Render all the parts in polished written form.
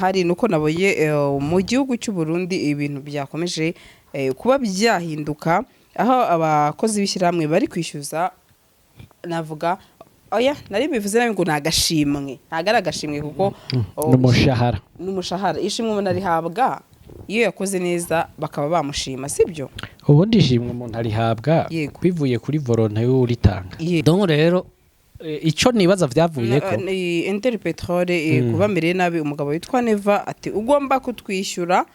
Hari nuko nabonye mu gihugu cy'u Burundi ibintu byakomeje kuba byahinduka, aho abakozi b'ishyirahamwe bari kwishyuza. Navuga oya, nari bivuze nabi ngo ni agashimwe, ntabwo ari agashimwe kuko oh, n'umushahara. N'umushahara. Ishimwe umuntu arihabwa iyo yakoze neza, bakaba bamushima, sibyo? Ubundi ishimwe umuntu arihabwa bivuye kuri volonté y'uritanga. Donc rero ico nibaza vyavuye ko Interpetrol kubamereye nabi, umugabo witwa Neva ati: "Ugomba kutwishyura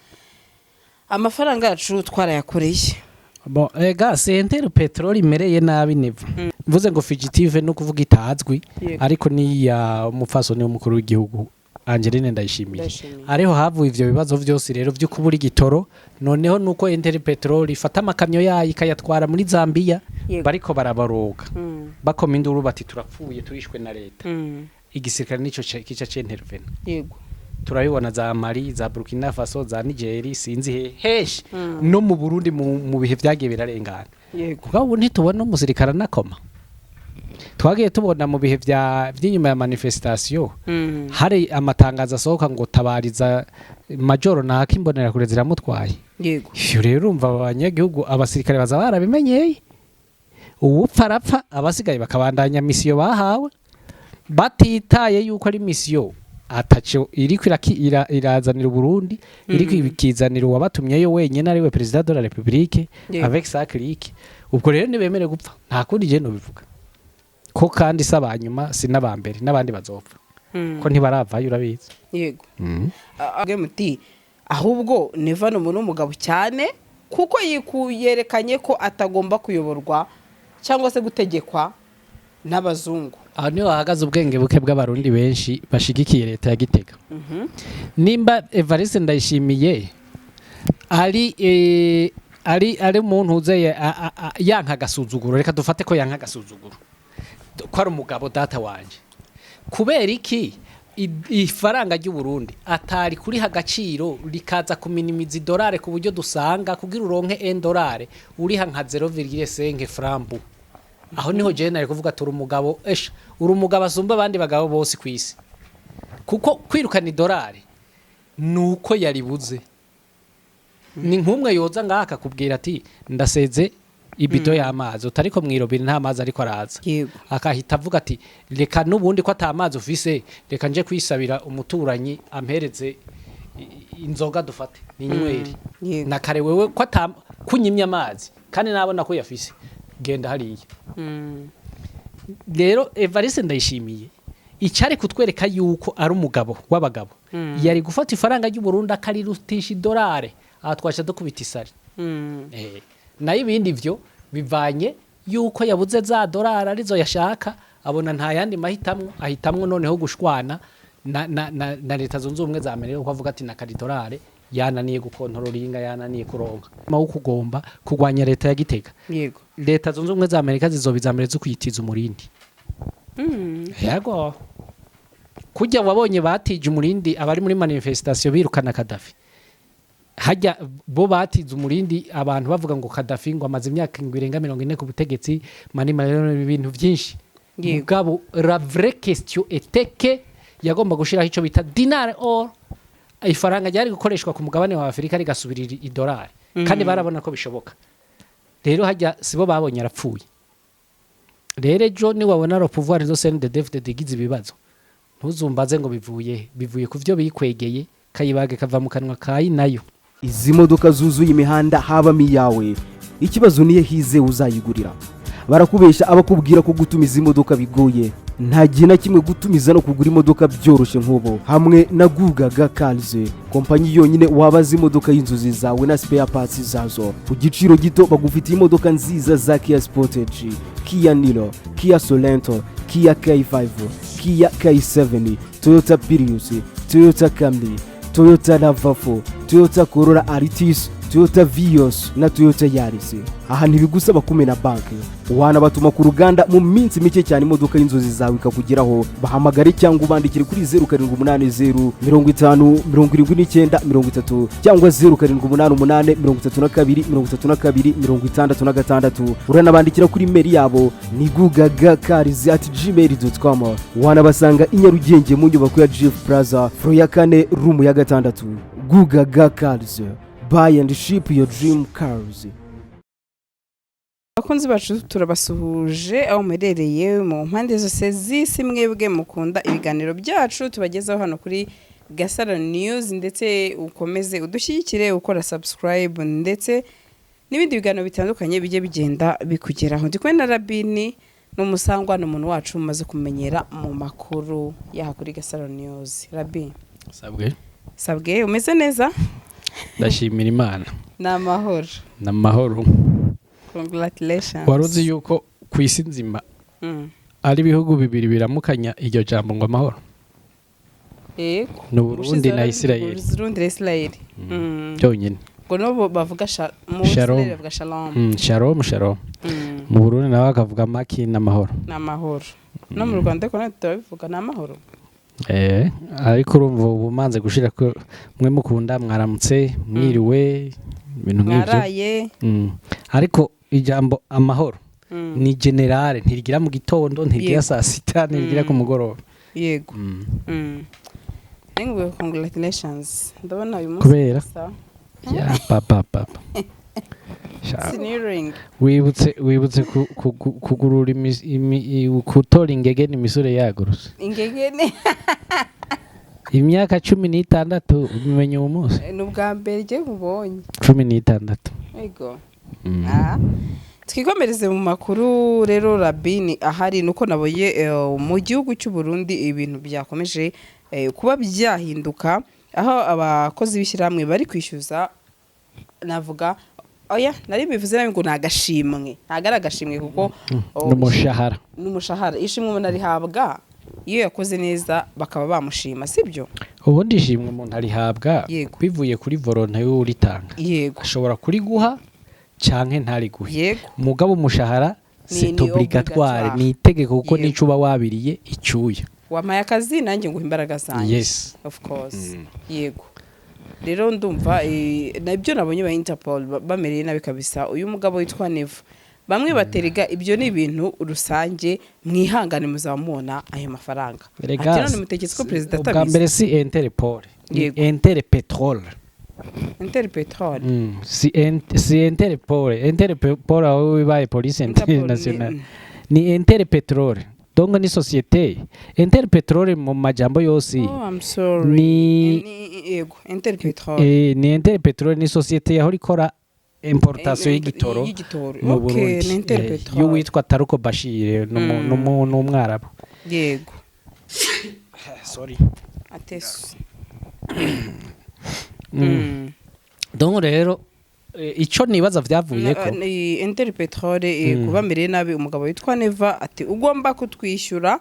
amafaranga yacu, twarayakoreye." Bon, ega c'est Interpetrol imereye nabi Neva. Mvuze ngo fugitive no kuvuga itazwi, ariko ni ya umupfasoni w'umukuru w'igihugu Angeline Ndayishimiye. Ndayishimiye. Ariho havuye ivyo bibazo vyose rero vyo kubura igitoro. Noneho nuko Interpetrol ifata amakamyo yayo ikayatwara muri Zambia, bariko barabaroga, bakoma induru bati: "Turapfuye, turishwe na leta." Igisirikare nico kica c'intervena. Turabibona za Mali, za Burkina Faso, za Niger, sinzi he heshi, no mu Burundi mu bihe vyagiye birarengana. Kuko ubu ntitubona umusirikare anakoma. Twagiye tubona mu bihe vya vy'inyuma ya manifestation, hari amatangazo asohoka ngo tabariza majoro naka, imbonerakure ziramutwaye. Ivyo rero urumva abanyagihugu, abasirikare baza barabimenyeye, uwupfa arapfa, abasigaye bakabandanya mission bahawe, batitaye yuko ari mission ataco iriko irazanira Uburundi, iriko ikizanira uwabatumyeyo wenyene, ariwe président de la République avec sa clique. Ubwo rero ntibemere gupfa, nta kundi je nobivuga ko, kandi si abanyuma, si n'abambere, n'abandi bazopfa ko ntibaravayo, urabizi. Yego. Muti ahubwo Neva ni umuntu w'umugabo cyane, kuko yerekanye ko atagomba kuyoborwa cyangwa se gutegekwa n'abazungu. Aho niho hahagaze ubwenge buke bw'Abarundi benshi bashigikiye leta ya Gitega. Nimba Evariste Ndayishimiye ari umuntu uzeye yanka agasuzuguro, reka dufate ko yanka agasuzuguro, ko ari umugabo data wanje, kubera iki ifaranga ry'u Burundi atari kuriha agaciro, rikaza kuminimiza idolare, ku buryo dusanga kugira uronke 1 dollar uriha nka 0,5 franc? Aho niho jewe nari kuvuga turi umugabo. Esha uri umugabo asumba abandi bagabo bose ku isi, kuko kwirukana idolari nuko yaribuze. Ni nk'umwe yoza ngaha akakubwira ati: "Ndaseze ibido y'amazi," utariko mwirobine nta mazi ariko araza, akahita avuga ati: "Reka n'ubundi ko ata mazi ufise, reka nje kwisabira umuturanyi ampereze inzoga, dufate ninyweri." Na kare wewe ko ata kunyimya amazi kandi nabona ko yafise, genda hariya. Rero Evariste Ndayishimiye icyari kutwereka yuko ari umugabo w'abagabo, yari gufata ifaranga ry'u Burundi akarirutisha idolare, aha twasha dukubita isari. Nayo ibindi vyo bivanye yuko yabuze za dolari arizo yashaka, abona nta yandi mahitamwo, ahitamwo noneho gushwana na Leta Zunze Ubumwe za Amerika, kuko avuga ati na karidolare yananiye gukontrolinga, yananiye kuronka wo kugomba kurwanya leta ya Gitega. Leta Zunze Ubumwe za Amerika zizoba iza mbere zo kuyitiza umurindi. Yego, kujya wabonye batije umurindi abari muri manifestation birukana Kadafi, hajya bo batize umurindi abantu bavuga ngo Kadafi ngo amaze imyaka ngo irenga 40 ku butegetsi, mani mani, ibintu byinshi. Mugabo la vraie question était que yagomba gushiraho ico bita dinar or, ifaranga ryari gukoreshwa ku mugabane wa Afurika rigasubirira idolari, kandi barabona ko bishoboka. Rero hajya sibo babonye arapfuye. Rero ejo niwabona le pouvoir zo CNDD-FDD igize ibibazo, ntuzumbaze ngo bivuye he. Bivuye ku vyo bikwegeye, kayibage kava mu kanwa kayi nayo. Izi modoka zuzuye imihanda habamo iyawe? Ikibazo niyo hize uzayigurira. Barakubeshya abakubwira ko gutumiza imodoka bigoye. Nta gihe na kimwe gutumiza no kugura imodoka byoroshye nk'ubu hamwe na Gugaga Cars, kompanyi yonyine wabaza imodoka y'inzozi zawe na spare parts zazo ku giciro gito. Bagufitiye imodoka nziza za Kia Sportage, Kia Niro, Kia Sorento, Kia K5, Kia K7, Toyota Prius, Toyota Camry, Toyota RAV4, Toyota Corolla Altis. Toyota Vios na Toyota Yaris. Aha ntibigusaba kumena banki, wanabatuma ku ruganda mu minsi mike cyane imodoka y'inzozi zawe ikakugeraho. Bahamagare cyangwa ubandikire kuri 0780507930 cyangwa 0788323266. Uranabandikira kuri email yabo ni gugagacars@gmail.com. Wanabasanga i Nyarugenge mu nyubako ya GF Plaza, floor ya kane, room ya gatandatu. Gugaga Cars, buy and ship your dream cars. Abakunzi bacu, turabasuhuje aho muherereye mu mpande zose z'isi, mwebwe mukunda ibiganiro byacu tubagezaho hano kuri Gasaro News, ndetse ukomeze udushyigikire ukora subscribe ndetse n'ibindi biganiro bitandukanye bijye bigenda bikugeraho. Ndi kumwe na Rabini, ni umusangwa, ni umuntu wacu umaze kumenyera mu makuru yaha kuri Gasaro News. Rabi. Sabwe. Sabwe, umeze neza? Ndashimira Imana. Ni amahoro? Ni amahoro. Congratulations. Wari uzi yuko ku isi nzima ari ibihugu bibiri biramukanya iryo jambo ngo amahoro? Yego. Ni Uburundi na Isirayeli. Burundi na Isirayeli. Byonyine. Ngo n'ubu bavuga mu Shalom. Isirayeli bavuga shalom. Shalom, shalom. Mu Burundi nawe bakavuga maki n'amahoro. Ni amahoro. No mu Rwanda ariko natwe turabivuga, ni amahoro. Ariko urumva ubu umanze gushira ko mwe mukunda mwaramutse, mwiriwe, ibintu nk'ibyo. Mwaraye. Ariko ijambo amahoro ni générale, ntirigira mu gitondo, ntirigira saa sita, ntirigira ku mugoroba. Yego. Anyway, congratulations, ndabona uyu munsi Kubera? Sawa. Ya papa papa. Sneering. Wibutse kugurura gutora ingegene imisore yagurutse. Ingegene. Imyaka 16, ubimenye uwo munsi. Ni ubwa mbere ngiye mubonye. 16. Yego. Ah. Twikomereze mu makuru rero. Rabini ahari nuko nabonye mu gihugu cy'u Burundi ibintu byakomeje kuba byahinduka, aho abakozi b'ishyirahamwe bari kwishyuza, navuga, oya, nari bivuze nabi ngo ni agashimwe, ntabwo ari agashimwe kuko oh, n'umushahara. N'umushahara. Ishimwe umuntu arihabwa iyo yakoze neza bakaba bamushima, sibyo? Ubundi ishimwe umuntu arihabwa bivuye kuri volonté y'uritanga. Ashobora kuriguha canke ntariguhe. Mugabo umushahara c'est ni obligatoire, obligatoire. Ni itegeko kuko nico uba wabiriye icyuya. Wampaye akazi, nanjye nguha imbaraga zanjye. Of course, yego. Rero ndumva nabyo nabonye ba Interpol bamereye nabi kabisa uyu mugabo witwa Neva. Bamwe baterega ibyo ni ibintu rusange, mwihangane muzamubona ayo mafaranga. Erega Ati none mutegetse ko perezida ubwa atabizi. mbere si Interpol, ni Interpetrol. Interpetrol. Si Interpol. Interpol aho bibaye police Interpol international. Ni Interpetrol, donc ni société Interpetrol mu majambo yose. Oh, I'm sorry. Yego, Interpetrol. Ni Interpetrol, ni société yahora ikora importation y'igitoro y'igitoro mu Okay, Burundi. ni Interpetrol. Y'uwitwa Taruko Bashir, n'umwarabu. Sorry. Atesu. Donc rero ico nibaza vyavuye ko Ni Interpetrol kuba mereye nabi umugabo witwa Neva, ati ugomba kutwishyura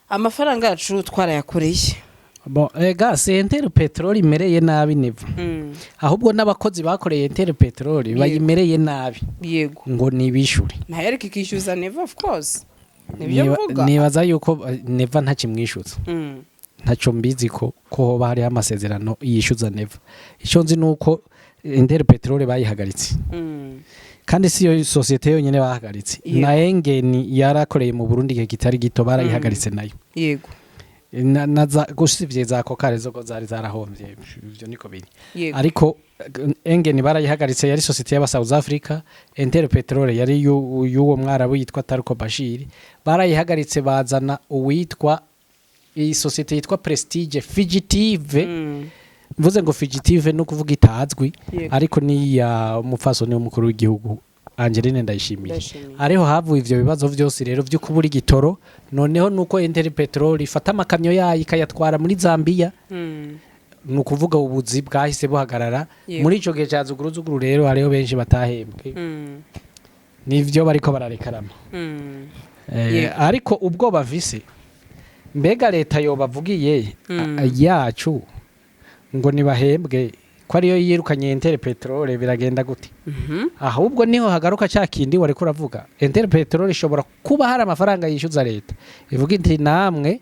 amafaranga yacu, twarayakoreye. Bon, ega si Interpetrol imereye nabi Neva, ahubwo n'abakozi bakoreye Interpetrol bayimereye nabi ngo nibishure. Ntayo, ariko ikishyuza Neva, of course, nibyo mvuga. Nibaza yuko Neva ntakimwishyuza. Ntacyo mbizi ko hoba hariho amasezerano yishyuza Neva. Icyo nzi ni uko Interpetrol bayihagaritse, kandi si yo sosiyete yonyine bahagaritse. Na Engeni yarakoreye mu Burundi igihe kitari gito, barayihagaritse nayo. Na za gusivye za kokare zo zari zarahombye, ivyo niko biri. Ariko Engeni barayihagaritse, yari sosiyete y'aba South Africa. Interpetrol yari y'uwo mwarabu yitwa Taruko Bashir, barayihagaritse, bazana uwitwa iyi sosiyete yitwa Prestige Fugitive. Mvuze ngo fugitive no kuvuga itazwi, ariko ni ya umupfasoni w'umukuru w'igihugu Angeline Ndayishimiye. Ndayishimiye. Ariho havuye ivyo bibazo vyose rero vyo kubura igitoro. Noneho nuko Interpetrol ifata amakamyo yayo ikayatwara muri Zambia, ni ukuvuga ubuzi bwahise buhagarara. Muri ico gihe ca zuguruzuguru rero hariho benshi batahembwe, nivyo bariko bararekarama. Ariko ubwo bafise, mbega leta yobavugiye yacu ngo nibahembwe? Ko ariyo yirukanye Interpetrol, biragenda gute? Ahubwo niho hagaruka cya kindi wari kuravuga. Interpetrol ishobora kuba hari amafaranga yishyuza leta, ivuga iti: "Namwe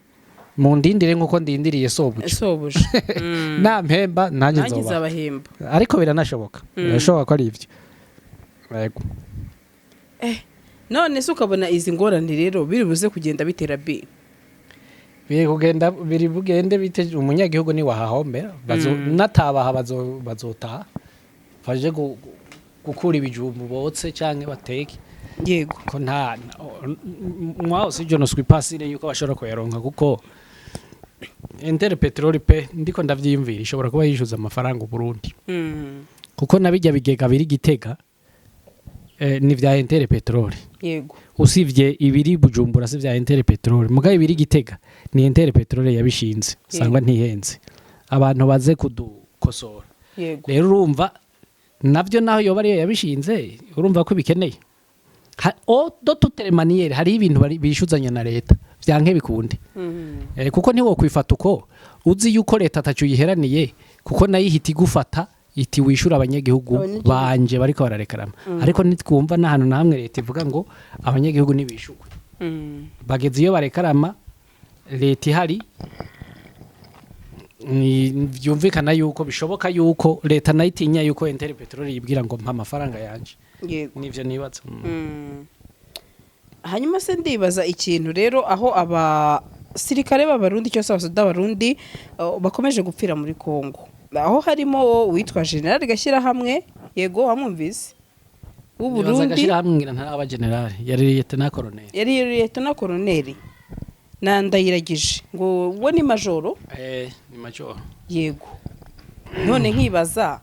mundindire nk'uko ndindiriye sobuja." Sobuja. Nampemba nanjye nanjye nzoba nzabahemba. Ariko biranashoboka, birashoboka ko ari ibyo, yego. None se ukabona izi ngorane rero biri buze kugenda bitera bi Biri kugenda, biri bugende bite? Umunyagihugu ni wahahombera. Natabaha bazotaha baje gukura ibijumbu botse canke bateke. Ko nta mwaho si je ne suis pas sûr yuko bashobora kuyaronka, kuko Interpetrol pe, ndiko ndavyiyumvira, ishobora kuba yishyuza amafaranga Burundi, kuko nabijya bigega biri Gitega ni vya Interpetrol. Usivye ibiri Bujumbura si vya Interpetrol, mugabo ibiri Gitega ni Interpetrol yabishinze, sangwa ntihenze, abantu baze kudukosora. Rero urumva navyo naho yoba ariyo yabishinze, urumva ko bikeneye. De toute manière hari ibintu bishuzanya na leta vyanke bikunde. Kuko ntiwokwifata uko uzi yuko leta ataco yiheraniye, kuko nayo ihita igufata iti: "Wishura abanyagihugu Abanyagihugu. banje bariko bararekarama." Ariko ntitwumva n'ahantu na hamwe leta ivuga ngo abanyagihugu ntibishurwe. Bageze iyo barekarama leta ihari, byumvikana yuko bishoboka yuko leta nayo itinya yuko Interpetrol yibwira ngo: "Mpa amafaranga yanje." Nivyo nibaza. Hanyuma se ndibaza ikintu rero, aho abasirikare b'Abarundi cyangwa se abasoda b'Abarundi bakomeje gupfira muri Kongo, aho harimo uwitwa General Gashyirahamwe, yego, wamwumvise, w'Uburundi. Gashyirahamwe ngira ntaraba general, yari lieutenant colonel. Yari lieutenant colonel, na Ndayiragije ngo we ni majoro. Ni majoro. Yego. None nkibaza,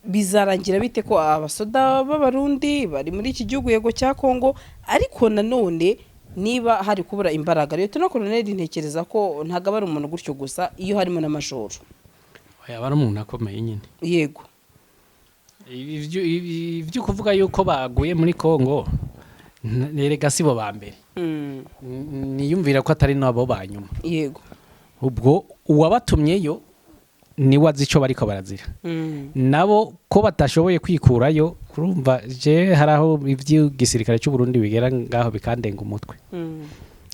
bizarangira bite ko abasoda b'Abarundi bari muri iki gihugu, yego, cya Kongo, ariko nanone niba hari kubura imbaraga, lieutenant colonel ntekereza ko ntabwo aba ari umuntu gutyo gusa iyo harimo n'amajoro. Oya, aba ari umuntu akomeye nyine. Ibyo kuvuga yuko baguye muri Kongo, erega si bo ba mbere. Niyumvira ko atari nabo ba nyuma. Ubwo uwabatumyeyo niwe azi icyo bariko barazira. Nabo ko batashoboye kwikurayo, urumva je hari aho iby'igisirikare cy'u Burundi bigera ngaho bikandenga umutwe.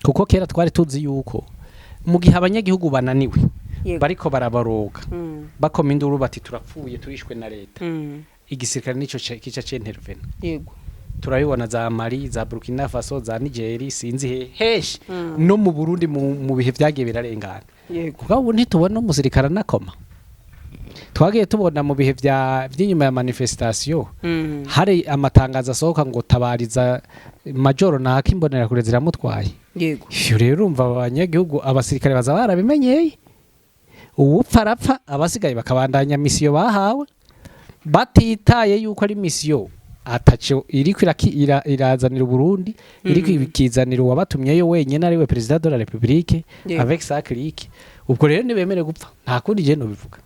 Kuko kera twari tuzi yuko mu gihe abanyagihugu bananiwe, bariko barabaroga, bakoma induru bati: "Turapfuye, turishwe na leta," igisirikare nico kica c'intervena. Turabibona za Mali, za Burkina Faso, za Niger, sinzi he heshi, no mu Burundi mu bihe vyagiye birarengana. Kuko ubu ntitubona umusirikare anakoma. Twagiye tubona mu bihe vy'inyuma ya manifestation, hari amatangazo asohoka ngo: "Tabariza majoro naka, imbonerakure ziramutwaye." Ivyo rero urumva abanyagihugu, abasirikare baza barabimenyeye, uwupfa arapfa, abasigaye bakabandanya mission bahawe, batitaye yuko ari mission ataco iriko irazanira Uburundi, iriko ikizanira uwabatumyeyo wenyene, ariwe président de la République avec sa clique. Ubwo rero ntibemere gupfa, nta kundi je nobivuga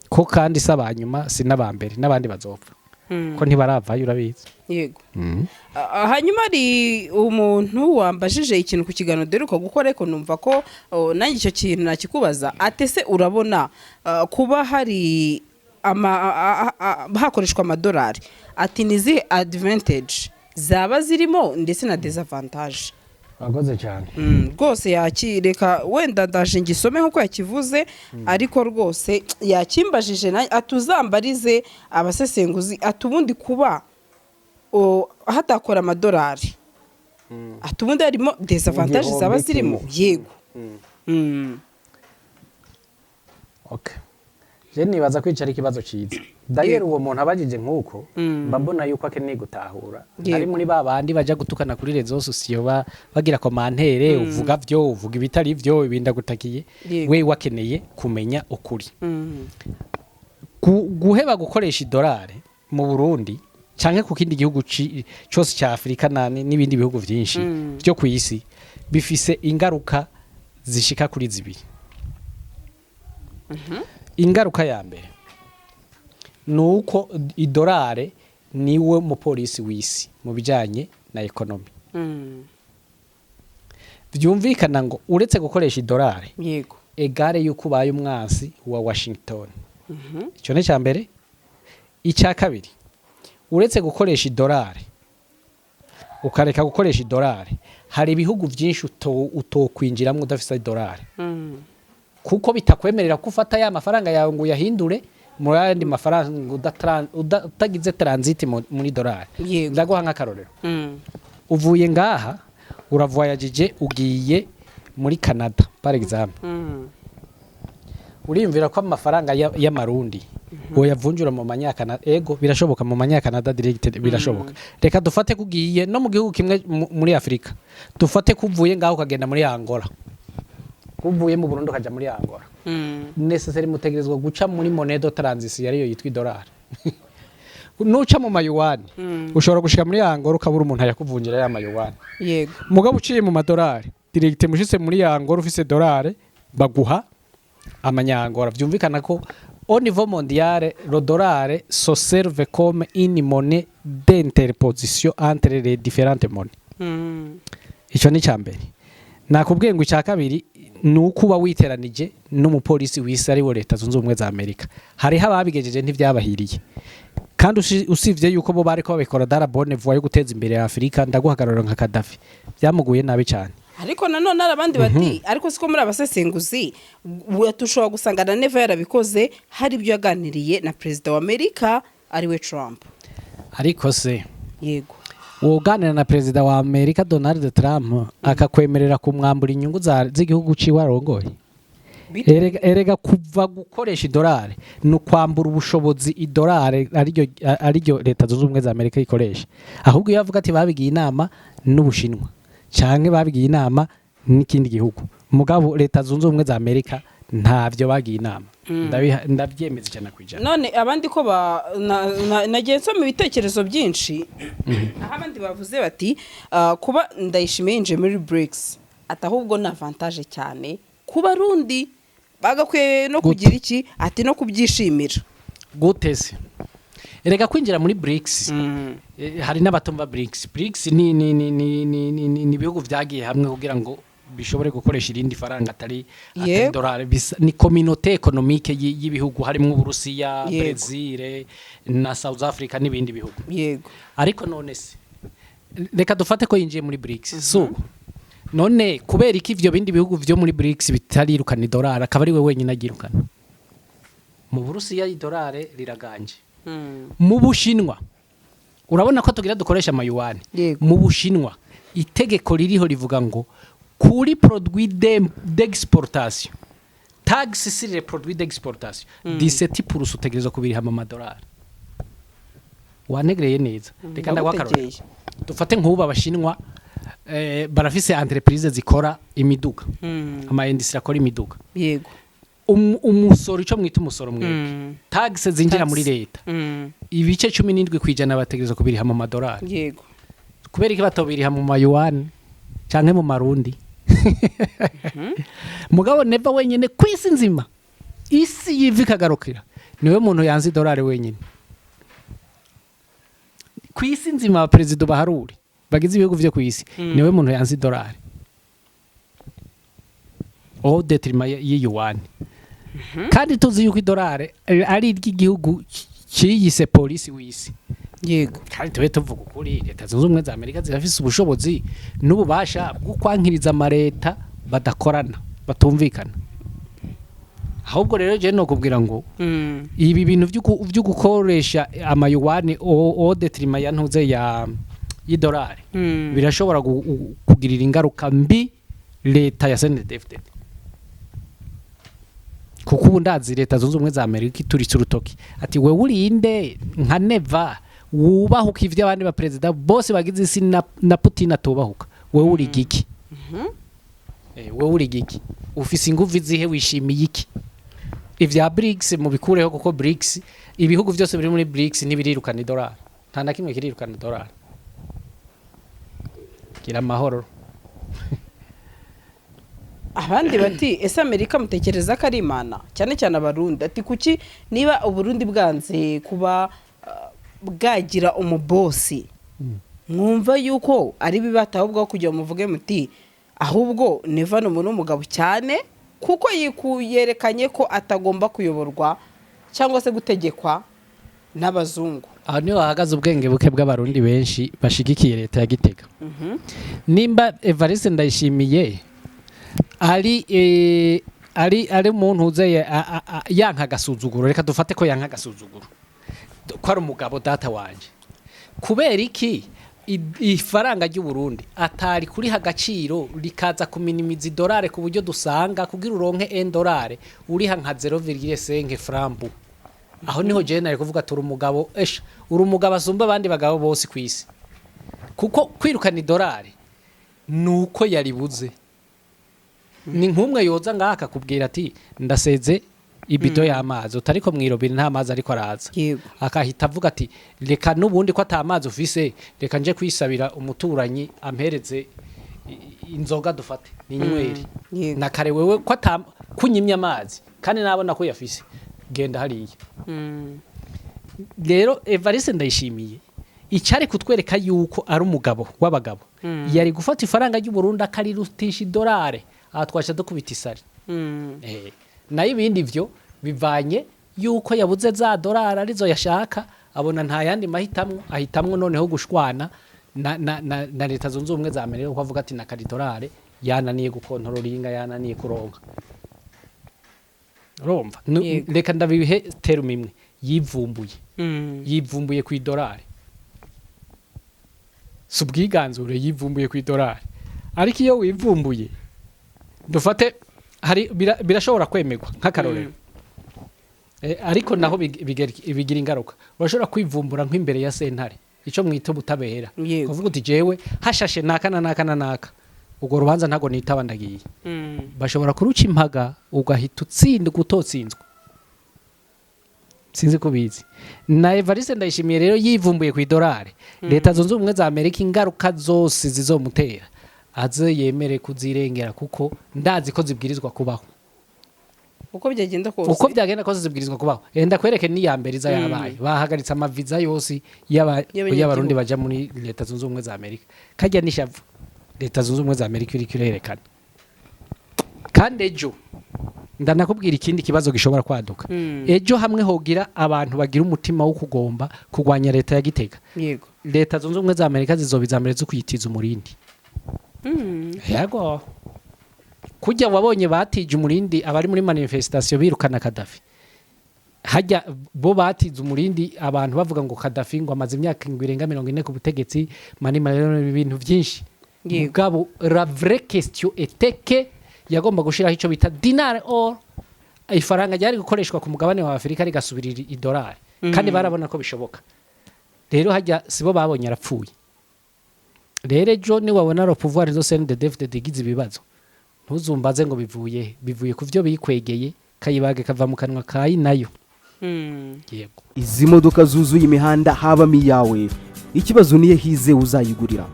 ko, kandi si abanyuma, si n'abambere, n'abandi bazopfa, ko ntibaravayo, urabizi. Yego. Hanyuma hari umuntu wambajije ikintu ku kiganiro duheruka gukora, ariko numva ko nanjye icyo kintu nakikubaza. Atese urabona kuba hari hakoreshwa amadolari, ati ni izihe advantage zaba zirimo ndetse na disadvantage? Wakoze cyane. Rwose yakireka, wenda ndaje ngisome nk'uko yakivuze, ariko rwose yakimbajije atuzambarize abasesenguzi, ati ubundi kuba hatakora amadolari, ati ubundi harimo désavantage Igihombo zaba zirimo? kimwe. Yego. Okay. Je nibaza kwicara ikibazo ciza. D'ailleurs uwo muntu abajije nk'uko, mba mbona yuko akeneye gutahura. Ari muri ba bandi baja gutukana kuri réseaux sociaux, bagira commentaire, uvuga vyo, uvuga ibitari vyo, ibinda gutakiye. We wakeneye kumenya ukuri. Guheba gukoresha idolari mu Burundi canke ku kindi gihugu cose ca Afrika n'ibindi bihugu vyinshi vyo ku isi bifise ingaruka zishika kuri zibiri. Ingaruka ya mbere ni uko idolare niwe mupolisi w'isi mu bijanye na économie. Vyumvikana ngo uretse gukoresha idolare, égale yuko ubaye umwansi wa Washington. Icyo ni icya mbere. Icya kabiri, uretse gukoresha idolari, ukareka gukoresha idolari, hari ibihugu byinshi utokwinjiramo udafise idolari, kuko bitakwemerera ko ufata ya mafaranga yawe ngo uyahindure muri ayandi mafaranga utagize transit muri dolari. Ndaguha nk'akarorero. Uvuye ngaha, uravoyagije, ugiye muri Canada par exemple. Uriyumvira ko amafaranga y'amarundi woyavunjura mu manyakanada? Ego, birashoboka, mu manyakanada direct birashoboka. Reka dufate ko ugiye no mu gihugu kimwe muri Afurika, dufate ko uvuye ngaho ukagenda muri Angola, ko uvuye mu Burundi ukaja muri Angola, nécessaire mutegerezwa guca muri monnaie de transition, ariyo yitwa idolari. Nuca mu mayuwani, ushobora gushika muri Angola ukabura umuntu ayakuvunjira ya mayuwani. Mugabo uciye mu madolari direct, mushitse muri Angola ufise dolari, baguha amanyangora. Vyumvikana ko au niveau mondial, le dollar se serve comme une monnaie d'interposition entre les différentes monnaies. Ico ni mbere nakubwiye. Ngo icya kabiri ni uko uba witeranije n'umupolisi w'isi, ari we Leta Zunze Ubumwe za Amerika. Hariho ababigejeje ntivyabahiriye, kandi usivye yuko bo bariko babikora dans la bonne voie yo guteza imbere Afurika. Ndaguhagarara nka Kadafi, byamuguye nabi cyane. Ariko nanone hari abandi bati: ariko siko muri abasesenguzi, tushobora gusanga na Neva yarabikoze hari ibyo yaganiriye na perezida wa Amerika, ariwe Trump. Ariko se woganira na perezida wa Amerika Donald Trump akakwemerera kumwambura inyungu z'igihugu ciwe arongoye? Erega kuva gukoresha idolari ni ukwambura ubushobozi idolari ariryo Leta Zunze Ubumwe za Amerika ikoresha. Ahubwo iyo avuga ati babigiye inama n'Ubushinwa canke babigiye inama n'ikindi gihugu, mugabo Leta Zunze Ubumwe za Amerika ntavyo bagiye inama. Ndabyemeza 100%. None abandi ko ba nagiye nsoma ibitekerezo byinshi, aho abandi bavuze bati kuba Ndayishimiye yinjiye muri BRICS, ati ahubwo ni avantage cyane ku Barundi, bagakwiye no Gute? kugira iki, ati no kubyishimira. Gute se? Erega kwinjira muri BRICS, hari n'abatumva BRICS. BRICS ni ibihugu vyagiye hamwe kugira ngo bishobore gukoresha irindi faranga atari dolari. Ni communauté économique y'ibihugu harimwo Uburusiya, Brazil na South Africa n'ibindi bihugu. Ariko none se, reka dufate ko yinjiye muri BRICS, suko none kubera iki ivyo bindi bihugu vyo muri BRICS bitarirukana idolari, akaba ari we wenyine aryirukana? Mu Burusiya idolari riraganje. Mu Bushinwa, urabona ko tugira dukoresha amayuwani. Mu Bushinwa itegeko ririho rivuga ngo kuri produit d'exportation, taxe sur les produits d'exportation, 17% utegerezwa kubiriha mu madolari. Wanegereye neza? Reka ndaguha akarorero. Ndagutegeye. Dufate nk'ubu Abashinwa barafise entreprise zikora imiduga, ama industrie akora imiduga. Umusoro, ico mwita umusoro mwebwe, taxe zinjira Taxe. muri leta, ibice 17% bategerezwa kubiriha mu madolari. Kubera iki batobiriha mu mayuwani canke mu marundi? Mugabo Neva wenyene kwisi nzima, isi yiva ikagarukira, niwe muntu yanze idolari wenyine kwisi nzima. Abaperezida baharure bagize ibihugu vyo kwisi, niwe muntu yanze idolari au détriment y'iyuwani, kandi tuzi yuko idolari ari iry'igihugu ciyise polisi w'isi. Kandi tube tuvuga ukuri, Leta Zunze Ubumwe za Amerika zirafise ubushobozi n'ububasha bwo kwankiriza amareta badakorana, batumvikana. Ahubwo rero je nokubwira ngo ibi bintu vyo gukoresha amayuwani au détriment ya ntuze ya y'idolari birashobora kugirira ingaruka mbi leta ya CNDD-FDD, kuko ubu ndazi Leta Zunze Ubumwe za Amerika ituritse urutoki ati: wewe urinde nka Neva wubahuka ivyo abandi baperezida bose bagize isi na Putin atubahuka, wewe uri giki? Wewe uri giki? Ufise inguvu izihe? Wishimiye iki? Ivya BRICS mubikureho, kuko BRICS, ibihugu vyose biri muri BRICS ntibirirukana idolari, nta na kimwe kirirukana idolari. Gira amahoro. Abandi bati: ese Amerika mutekereza ko ari Imana? Cyane cyane Abarundi, ati kuki niba Uburundi bwanze kuba bwagira umubosi, mwumva yuko ari bibata, ahubwo kugira ngo muvuge muti ahubwo Neva ni umuntu w'umugabo cyane, kuko yerekanye ko atagomba kuyoborwa. cyangwa se gutegekwa n'abazungu. Aho niho hahagaze ubwenge buke bw'Abarundi benshi bashigikiye leta ya Gitega. Nimba Evariste Ndayishimiye ari umuntu uzeye yanka agasuzuguro, reka dufate ko yanka agasuzuguro, ko ari umugabo data wanje, kubera iki ifaranga ry'u Burundi atari kuriha agaciro, rikaza kuminimiza idolare, ku buryo dusanga kugira uronke 1 dollar uriha nka 0,5 franc? Aho niho jewe nari kuvuga turi umugabo, esha uri umugabo asumba abandi bagabo bose ku isi, kuko kwirukana idolari nuko yaribuze. Ni nk'umwe yoza ngaha akakubwira ati: "Ndaseze ibido y'amazi," utariko mwirobine nta mazi ariko araza, akahita avuga ati: "Reka n'ubundi ko ata mazi ufise, reka nje kwisabira umuturanyi ampereze inzoga dufate ninywere." Na kare wewe ko ata kunyimya amazi kandi nabona ko yafise, genda hariya. Rero Evariste Ndayishimiye icyari kutwereka yuko ari umugabo w'abagabo, yari gufata ifaranga ry'u Burundi akarirutisha idolare, aha twaca dukubita isari. Nayo ibindi vyo bivanye yuko yabuze za dolari arizo yashaka, abona nta yandi mahitamwo, ahitamwo noneho gushwana na Leta Zunze Ubumwe za Amerika, kuko avuga ati na karidolare yananiye gukontororinga, yananiye kuronka. Urumva? Reka ndabihe terme imwe: yivumbuye. Yivumbuye ku idolari, si ubwiganzure, yivumbuye ku idolari. Ariko iyo wivumbuye, dufate hari birashobora kwemerwa nk'akarorero. Ariko naho bigira ingaruka. Urashobora kwivumbura nk'imbere ya sentare, icyo mwita ubutabera, kuvuga uti: "Jewe hashashe naka na naka na naka, urwo rubanza ntago nitaba, ndagiye." Bashobora kuruca impaga, ugahita utsindwa utotsinzwe. Sinzi ko bizi. Na Evariste Ndayishimiye rero yivumbuye ku idolari, Leta Zunze Ubumwe za Amerika ingaruka zose zizomutera aze yemere kuzirengera, kuko ndazi ko zibwirizwa kubaho. Uko byagenda kose. Uko byagenda kose zibwirizwa kubaho. Enda kwereke n'iya mbere iza yabaye, bahagaritse amaviza yose y'abanyagihugu. y'Abarundi baja muri Leta Zunze Ubumwe za Amerika. Kajya n'ishavu Leta Zunze Ubumwe za Amerika iriko irerekana. Kandi ejo ndanakubwira ikindi kibazo gishobora kwaduka. Ejo hamwe hogira abantu bagira umutima wo kugomba kurwanya leta ya Gitega, Leta Zunze Ubumwe za Amerika zizoba iza mbere zo kuyitiza umurindi. Yego, kujya wabonye batije umurindi abari muri manifestation birukana Kadafi, hajya bo batize umurindi abantu bavuga ngo Kadafi ngo amaze imyaka ngo irenga 40 ku butegetsi, mani mani ibintu byinshi. Mugabo la vraie question était que yagomba gushiraho ico bita dinar or, ifaranga ryari gukoreshwa ku mugabane wa Afurika rigasubirira idolari, kandi barabona ko bishoboka. Rero hajya sibo babonye arapfuye. Rero ejo niwabona le pouvoir zo CNDD-FDD igize ibibazo, ntuzumbaze ngo bivuye he. Bivuye ku vyo bikwegeye, kayibage kava mu kanwa kayi nayo. Yego. Izi modoka zuzuye imihanda habamo iyawe? Ikibazo niyo hize uzayigurira.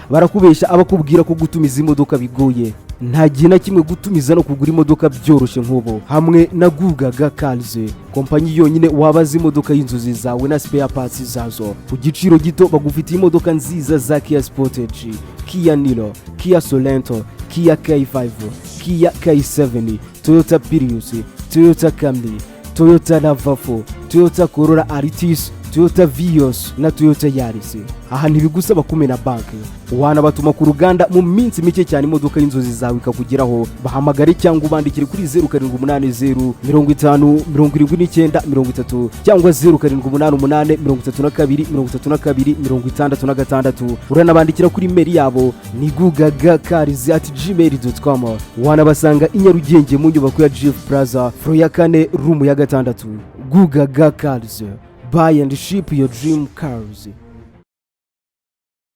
Barakubesha abakubwira ko gutumiza imodoka bigoye. Nta gihe na kimwe gutumiza no kugura imodoka byoroshye nk'ubu hamwe na Gugaga Cars, kompanyi yonyine wabaza imodoka y'inzozi zawe na spare parts zazo ku giciro gito. Bagufitiye imodoka nziza za Kia Sportage, Kia Niro, Kia Sorento, Kia K5, Kia K7, Toyota Prius, Toyota Camry, Toyota RAV4, Toyota Corolla Altis, Toyota Vios na Toyota Yaris. Aha ntibigusaba kumena banki, wanabatuma ku ruganda, mu minsi mike cyane imodoka y'inzozi zawe ikakugeraho. Bahamagare cyangwa ubandikire kuri 0780507930 cyangwa 0788323266. Uranabandikira kuri email yabo ni gugagacars@gmail.com. Wanabasanga i Nyarugenge mu nyubako ya Jifu Plaza, floor ya kane, room ya gatandatu. Gugaga Cars, buy and ship your dream cars.